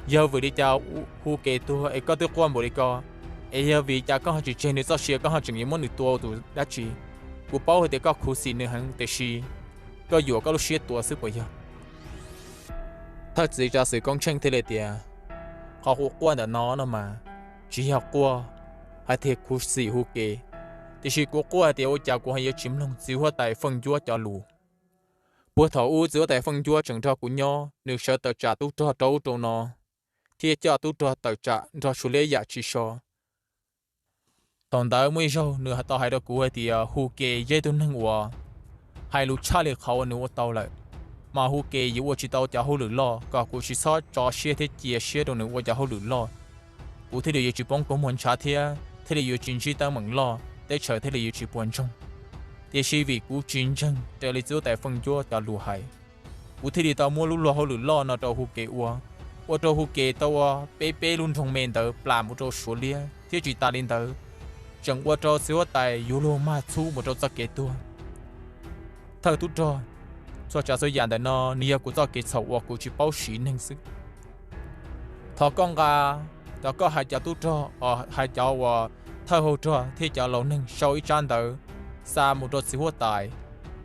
yog vim li cas Hu Ke tuag es koj twb quaj npaum li ko? Es yog vim li cas koj ho tsis tseg nws txoj sia, koj ho tseem yuav muab nws tua ua tus dab tsi? Kuv paub hais tias koj khuv xim nws heev, tiam sis koj yuam koj lub siab tuav xwb puas yog? Thawj txiv tsav xwm Koob Tsheej thiaj li tias, qhov kuv quaj ntawm no no mas tsis yog quaj hais tias khuv xim Hu Ke, Tiam sis kuv quaj hais tias ua cas kuv ho yuav tsis mloog txiv huab tais Feej Ncuab cov lus. Puag thaum ub txiv huab tais Feej Ncuab tseem nrog kuv nyob, nws sawv tawm tsam tub rog rau ub rau no, thiab coj tub rog tawm tsam nrog Suav liab yam tsis so. Thaum ntawd muaj ib zaug nws tau hais rau kuv hais tias Hu Ke yog ib tug neeg uas hais lus tshaj li qhov uas nws ua tau lawm, mas Hu Ke yuav ua tsis tau cov hauj lwm loj, kom kuv tsis txhob tso siab thiab cia siab rau nws ua cov hauj lwm loj. Kuv thiaj li yuav tsis poob koob muag ntshav thiab thiaj li yuav tsis ntsib teeb meem loj, teb chaws thiaj li yuav tsis puas ntsoog. Tiam sis vim kuv tsis ntseeg raws li txiv huab tais Feej Ncuab cov lus hais, kuv thiaj li tau muab lub luag hauj lwm loj no rau Hu Ke ua, ua rau Hu Ke tau ua peb peb lub nroog me ntawd plam mus rau Suav liab, thiab tsis tas li ntawd, tseem ua rau txiv huab tais yuav luag mag txhub mus rau txoj kev tuag. Thawj tub rog, txhua tsav txhua yam ntawm no nws yog kuv txoj kev txhaum uas kuv tsis paub siv neeg xwb. Thov koj nqa, thov koj hais cov tub rog, hais cov uas thawj hauv rog thiab cov laus neeg sau ib tsab ntawv xa mus rau txiv huab tais,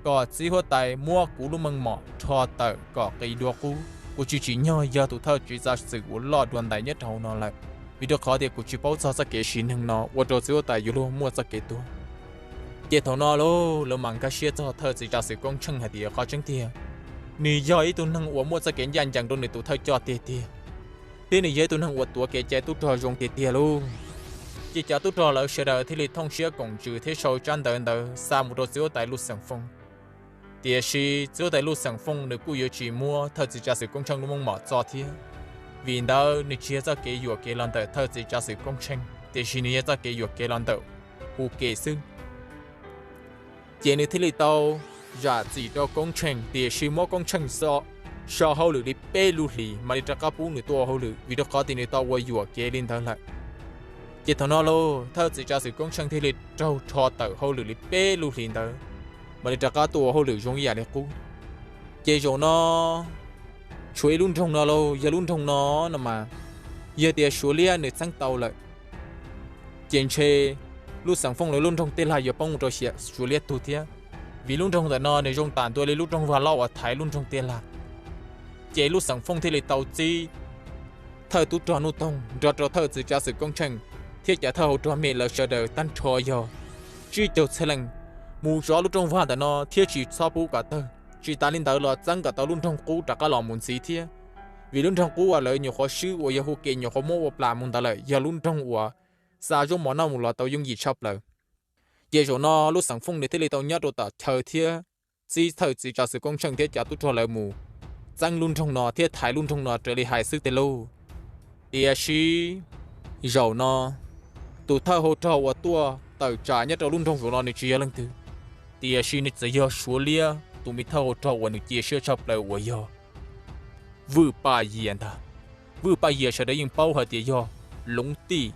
kom txiv huab tais muab kuv lub meej mom rho tawm kom qis dua qub. Kuv tsis tsim nyog yog tus thawj tswv txav xwm uas loj dua ntais nyob rau hauv no lawm, vim rau qhov tias kuv tsis paub txog txoj kev siv neeg no ua rau txiv huab tais yuav luag muaj txoj kev tuag. Ces thaum no lauj, lawv mam nkag siab txog thawj txiv tsav xwm Koob Tsheej hais tias qhov tseeb tiag, nws yog ib tug neeg uas muaj txoj kev ncaj ncees rau nws tus thawj coj tiag tiag, thiab nws yog ib tug neeg uas tuav kev cai tub rog zoo tiag tiag lauj. Ces cov tub rog lawv sawv daws thiaj li thooj siab koom ntsws thiab sau tsab ntawv ntawd xa mus rau txiv huab tais Luj Xeem Fooj. Tiam sis txiv huab tais Luj Xeem Fooj nws kuj yuav tsis muab thawj txiv tsav xwm Koob Tsheej lub meej mom txo thiab, vim ntawd nws tsis yog txoj kev yuam kev los ntawm thawj txiv tsav xwm Koob Tsheej, tiam sis nws yog txoj kev yuam kev los ntawm Hu Ke xwb. Ces nws thiaj li tau zam txim rau Koob Tsheej, tiam sis muab Koob Tsheej so hauj lwm li peb lub hlis mam li rov qab pub nws tuaj ua hauj lwm, vim rau qhov tias nws tau ua yuam kev li ntawd lawm. Ces thaum no lauj, thawj txiv tsav xwm Koob Tsheej thiaj li raug rho tawm hauj lwm li peb lub hlis ntawd, mam li rov qab tuaj ua hauj lwm zoo ib yam li qub. Ces zaum no tshuav ib lub nroog no lauj, yog lub nroog no no mas yog tias Suav liab nws txeeb tau lawm, ces ntshe Luj Xeem Fooj lawv lub nroog Tej Lag yuav poob mus rau Suav liab tug thiab, vim lub nroog ntawm no nws zoo tam ntua li lub rooj vag loj uas thaiv lub nroog Tej Lag. Ces Luj Xeem Fooj thiaj li tau txib thawj tub rog Nuj Toog nrog rau thawj txiv tsav xwm Koob Tsheej thiab cov thawj hauv rog me lawv sawv daws tag nrho yog tsib caug txhiab leej mus zov lub rooj vag ntawm no thiab tsis txhob pub kom tawg. Tsis tas li ntawd los txeeb kom tau lub nroog qub rov qab los mus ntxiv thiab, vim lub nroog qub uas lawv nyuam qhuav swb uas yog Hu Ke nyuam qhuav muab ua plam mus ntawd lawm yog lub nroog uas xa zaub mov noj mus los tau yooj yim tshaj plaws. Ces zaum no Luj Xeem Fooj nws thiaj li tau nyob rau tom chaw thiab txib thawj txiv tsav xwm Koob Tsheej thiab cov tub rog lawv mus txeeb lub nroog no thiab thaiv lub nroog no raws li hais xwb tej lauj. Tiam sis zaum no tus thawj hauv rog uas tuaj tawm tsam nyob rau lub nroog zaum no nws tsis yog leej twg, tiam sis nws txawm yog Suav liab tus me thawj hauv rog uas nws cia siab tshaj plaws uas yog Vwj Paj Yias ntag. Vwj Paj Yias sawv daws yeej paub hais tias yog Loov Tij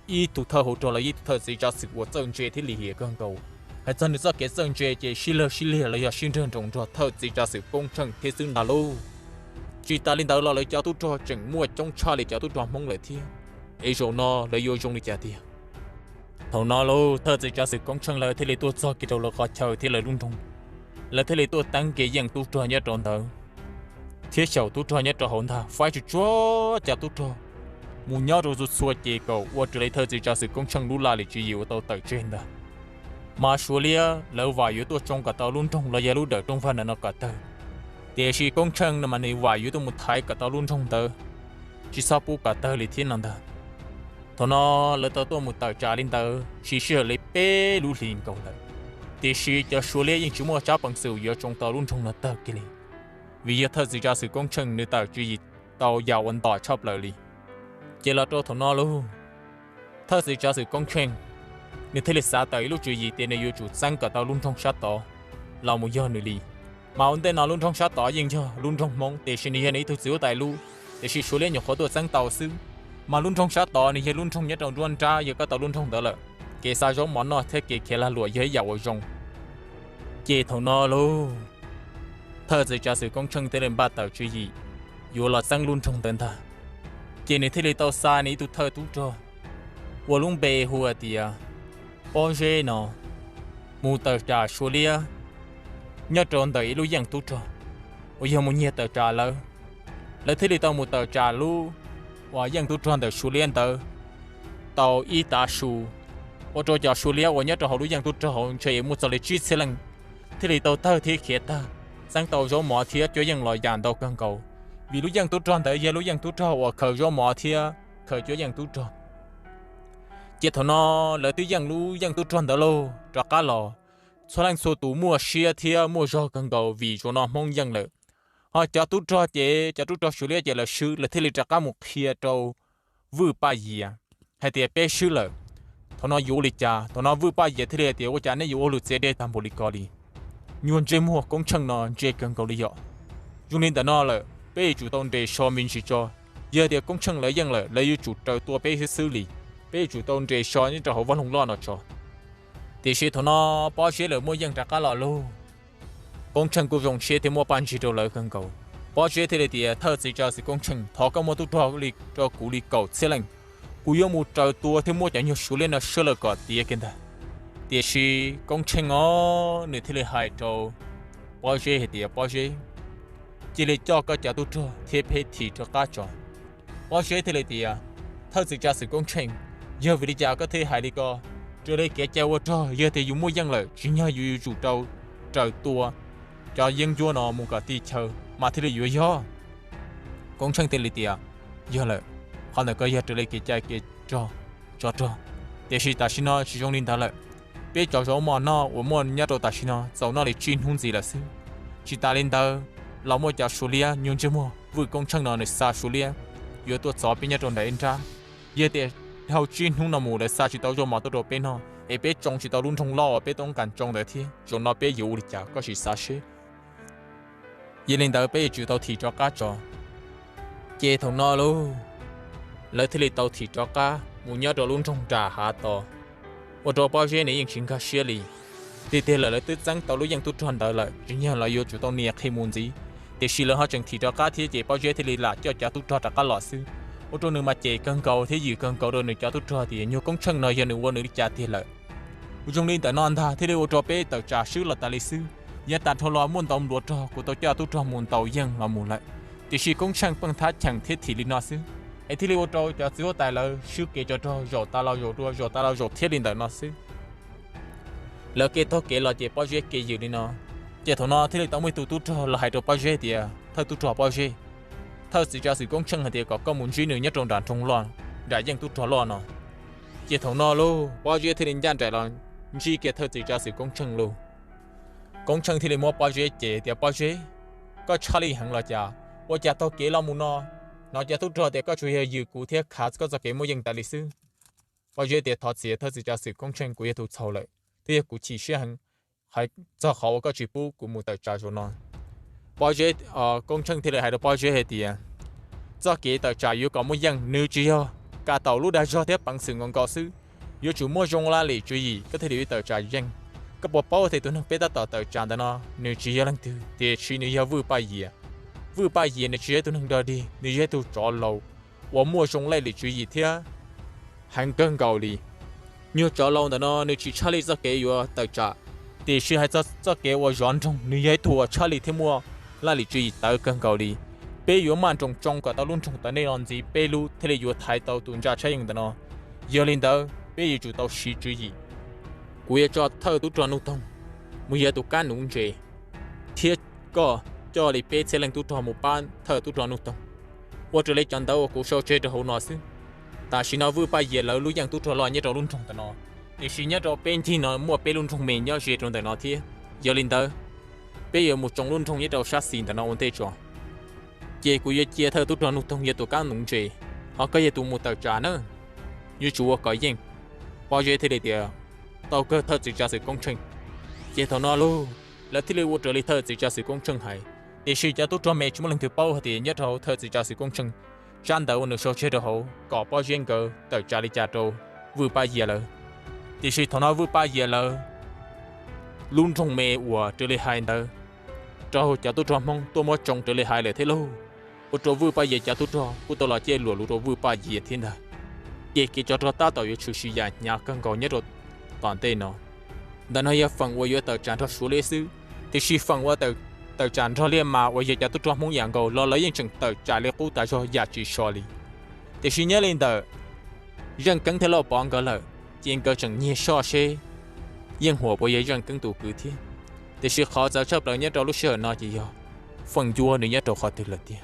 ib tug thawj hauv rog los ib tug thawj txiv tsav xwm uas txawj ntse thiab lim hiam kawg nkaus. Hais txog nws txoj kev txawj ntse ces sib lawg sib liag los yog sib nrawg nroos nrog thawj txiv tsav xwm Koob Tsheej thiab xwb ntag lauj. Tsis tas li ntawd los lawv cov tub rog tseem muaj coob tshaj li cov tub rog Hmoob lawm thiab, es zaum no lawv yuav zoo li cas tiag? Thaum no lauj, thawj txiv tsav xwm Koob Tsheej lawv thiaj li tuaj txog kiag rau lawv qhov chaw thiab lawv lub nroog. Lawv thiaj li tuaj teeb kev yeej tub rog nyob rau ntawd, thiab xyaum tub rog nyob rau hauv ntag, faib tsuag tsuag cov tub rog mus nyob rau txhua txhua ces kom ua raws li thawj txiv tsav xwm Koob Tsheej lub laj lim tswv yim uas tau tawm tseg ntag. Mas Suav liab lawv vam yuav tuaj tsoo kom tau lub nroog los yog lub dawm rooj vag ntawm no kom tawg, tiam sis Koob Tsheej no mas nws vam yuav tuaj mus thaiv kom tau lub nroog ntawd tsis txhob pub kom tawg li thiab no ntag. Thaum no lawv tau tuaj mus tawm tsam li ntawd siv sij hawm li peb lub hlis nkaus lawm, tiam sis cov Suav liab yeej tsis muaj tsab peev xwm yuav tsoo tau lub nroog no tawg kiag li, vim yog thawj txiv tsav xwm Koob Tsheej nws tawm tswv yim tau yam uas ntom tshaj plaws li. Ces los rau thaum no lauj, thawj txiv tsav xwm Koob Tsheej nws thiaj li xav tawm ib lub tswv yim tias nws yuav tsum txeeb kom tau lub nroog sab tod los mus yog nws li. Mas ua ntej no lub nroog sab tod yeej yog lub nroog Hmoob, tiam sis nws yog nws ib tug txiv huab tais lub, tiam sis Suav liab nyuam qhuav tuaj txeeb tau xwb. Mas lub nroog sab tod nws yog lub nroog nyob rau nruab nrab, yog koj tau lub nroog ntawd lawm, kev xa zaub mov noj thiab kev khiav lag luam yog ib yam uas zoo. Ces thaum no lauj, thawj txiv tsav xwm Koob Tsheej thiaj li npaj tawm tswv yim yuav los txeeb lub nroog ntawd ntag. Ces nws thiaj li tau xa nws ib tug thawj tub rog uas lub npe hu hais tias Pob Zeb no mus tawm tsam Suav liab nyob rau ntawm ib lub yeej tub rog uas yog mus nyiag tawm tsam lawv. Lawv thiaj li tau mus tawm tsam lub uas yeej tub rog ntawm Suav liab ntawd tau ib tav su. ua rau cov Suav liab uas nyob rau hauv lub yeej tub rog hauv ntshe muaj txog li tsib txhiab leej thiaj li tau tawg thiab khiav tag, txeeb tau zaub mov thiab cuab yeej los yam ntau kawg nkaus. Vim lub yeej tub rog ntawd yog lub yeej tub rog uas khaws zaub mov thiab khaws cuab yeej tub rog. Ces thaum no lawv twb yeej lub yeej tub rog ntawd lauj rov qab los, txhua leej txhua tus muaj siab thiab muaj zog kawg nkaus vim zaum no Hmoob yeej lawm. Ho cov tub rog ces cov tub rog Suav liab ces lawv swb, lawv thiaj li rov qab mus qhia rau Vwj Paj Yias hais tias peb swb lawm, thaum no yuav ua li cas? Thaum no Vwj Paj Yias thiaj li hais tias ua cas nej yuav ua lus txias dej tag npaum li ko li? Nyuag ntsej muag Koob Tsheej no ntse kawg nkaus li yom. Zoo li ntawm no lawm peb yuav tsum tau nres so me ntsis tso. Yog tias Koob Tsheej lawv yeej lawm lawv yuav tsum raws tua peb xwb xwb li. Peb yuav tsum tau nres so nyob rau hauv vaj loog loj no tso. Tiam sis thaum no Pob Zeb lawv muaj yeej rov qab los lauj. Koob Tsheej kuj zoo siab thiab muaj paj ntsig rau lawv kawg nkaus. Pob Zeb thiaj li tias thawj txiv tsav xwm Koob Tsheej, thov koj muab tub rog li rau kuv li kaum txhiab leej, kuv yuav mus raws tua thiab muab cov nyuag Suav liab no swb lawm kom tiav kiag ntag. Tiam sis Koob Tsheej os nws thiaj li hais rau Pob Zeb hais tias Pob Zeb, cia li coj koj cov tub rog thiab peb thim rov qab tso. Pob Zeb thiaj li tias thawj txiv tsav xwm Koob Tsheej, yog vim li cas koj thiaj hais li ko? Raws li kev cai ua rog yog tias yus muaj yeej lawm tsim nyog yus yuav tsum raws tua cov yeeb ncuab no mus kom txog chaw mas thiaj li yuav yog. Koob Tsheej thiaj li tias yog lawm, qhov ntawd ko yog raws li kev cai kev rog tsov rog. Tiam sis tam sim no tsis zoo li ntawd lawm. Peb cov zaub mov noj uas muaj nyob rau tam sim no txaus noj li tsib hnub ntxiv lawm xwb. Tsis tas li ntawd los muaj cov Suav liab nyuag ntsej muag Vwj Koob Tsheej no nws xa Suav liab yuav tuaj txov peb nyob rau nram ib nrab. Yog tias dhau tsib hnub no mus lawv xa tsis tau zaub mov tuaj rau peb noj es peb tsoo tsis tau lub nroog loj uas peb toob kas tsoo ntawd thiab, zaum no peb yuav ua li cas koj sim xav seb. Yog li ntawd peb yuav tsum tau thim rov qab tso. Ces thaum no lauj, lawv thiaj li tau thim rov qab mus nyob rau lub nroog nram hav tod, ua rau Pob Zeb nws yeej tsis nkag siab li. Tiag tiag lawm lawv twb txeeb tau lub yeej tub rog ntawd lawm tsim nyog lawv yuav tsum tau nias qhia mus ntxiv, tiam sis lawv ho tseem thim rov qab thiab ces Pob Zeb thiaj li lam coj cov tub rog rov qab los xwb. Ua rau nws mas cem kawg nkaus thiab yws kawg nkaus rau nws cov tub rog tias nyuag Koob Tsheej no yog nws ua nws li cas tiag lawm. Ua zoo li ntawm no ntag thiaj li ua rau peb tawm tsam swb los tas li xwb. Yav tas dhau los muaj ntau npluav rog kuv tau coj tub rog mus ntaus yeej los mus lawm, tiam sis Koob Tsheej pheej thab cheem thiab thim li no xwb, es thiaj li ua rau cov txiv huab tais lawv swb kev tsov rog zaum tas los zaum dua zaum tas los zaum thiab li ntawm no xwb. Lawv kev taug kev los ces Pob Zeb kev yws li no. Ces thaum no thiaj li tau muaj ib tug tub rog los hais rau Pob Zeb tias thawj tub rog Pob Zeb, thawj txiv tsav xwm Koob Tsheej hais tias kom koj mus ntsib nws nyob rau nram nroog loj, nram yeej tub rog loj no. Ces thaum no lauj Pob Zeb thiaj li ncaj nraim los ntsib kiag thawj txiv tsav xwm Koob Tsheej lauj. Koob Tsheej thiaj li muab Pob Zeb cem tias Pob Zeb, koj tshaj lij heev los cas? Ua cas taug kev los mus no, hnov cov tub rog tias koj tsuas yog yws kuv thiab khav koj txoj kev muaj yeej tas li xwb. Pob Zeb tias thov txim thawj txiv tsav xwm Koob Tsheej, kuv yog tus txhaum lawm thiab yog kuv chim siab heev txog qhov uas koj tsis pub kuv mus tawm tsam zaum no. Pob Zeb, Koob Tsheej thiaj li hais rau Pob Zeb hais tias txoj kev tawm tsam yuav kom muaj yeej nws tsis yog kam taum lub dag zog thiab peev xwm nkaus nkaus xwb, yuav tsum muaj zoo laj lim tswv yim koj thiaj li yuav tawm tsam yeej. Koj puas paub tias tus neeg peb tab tom tawm tsam ntawm no nws tsis yog leej twg tiam sis nws yog Vwj Paj Yias. Vwj Paj Yias nws tsis yog ib tug neeg dog dig, nws yog ib tug tsov laus uas muaj zoo laj lim tswv yim thiab heev kawg nkaus li. Nyuag tsov laus ntawm no nws tsis tshaj lij txoj kev yuav tawm tsam, tiam sis hais txog txoj kev uas zov nroog nws yog ib tug uas tshaj lij thiab muaj laj lim tswv yim tawv kawg nkaus li. Peb yuav maj nroos tsoo kom tau lub nroog tom ntej no ntxiv peb lub thiaj li yuav thaiv tau tus ntsa tshaj yeej ntawm no. Yog li ntawd peb yuav tsum tau siv tswv yim. Kuv yuav tso thawj tub rog Nuj Toog mus yog tus kab nuv ntses thiab koj coj li peb txhiab leej tub rog mus pab thawj tub rog Nuj Toog, ua raws li cov ntawv uas kuv sau tseg rau hauv no xwb. Tam sim no Vwj Paj Yias lawv lub yeej tub rog loj nyob rau lub nroog ntawm no, tiam sis nyob rau peb ncig no muaj peb lub nroog me nyob ze rau ntawm no thiab. Yog li ntawd, peb yuav mus tsoo lub nroog nyob rau sab xis ntawm no ua ntej tso. Ces kuv yuav cia thawj tub rog Nuj Toog yog tus kab nuv ntses, ho koj yog tus mus tawm tsam na, yuav tsum ua kom yeej. Pob Zeb thiaj li tias, tau kawg thawj txiv tsav xwm Koob Tsheej. Ces thaum no lauj, lawv thiaj li ua raws li thawj txiv tsav xwm Koob Tsheej hais. Tiam sis cov tub rog me tsis muaj leej twg paub hais tias nyob rau hauv thawj txiv tsav xwm Koob Tsheej tsab ntawv uas nws sau tseg rau hauv kom Pob Zeb nkawd tawm tsam li cas rau Vwj Paj Yias lawv. Tiam sis thaum no Vwj Paj Yias lawv lub nroog me uas raws li hais ntawd rau cov tub rog Hmoob tuaj muab tsoo raws li hais lawm thiab lauj, ua rau Vwj Paj Yias cov tub rog kuj tau los ciaj luam lus rau Vwj Paj Yias thiab ntag. Ces kev tsov rog tab tom yuav tshwm sim yam hnyav kawg nkaus nyob rau tom ntej no. Ntawm no yog feem uas yuav tawm tsam nrog Suav liab xwb, tiam sis feem uas tawm tsam nrog liaj mas uas yog cov tub rog Hmoob yam nkaus los lawv yeej tseem tawm tsam li qub tas zog yam tsis so li. Tiam sis nyob li ntawm Zeej Keeb thiab Lauj Pov nkawd lawm, ces nkawd tseem nyiag soj seb Yeej Huam puas yog ib zaj keeb tus kwv thiab. Tiam sis qhov txawv tshaj plaws nyob rau lub sij hawm no ces yog Feem Yuav nws nyob rau qhov twg lawm tiag.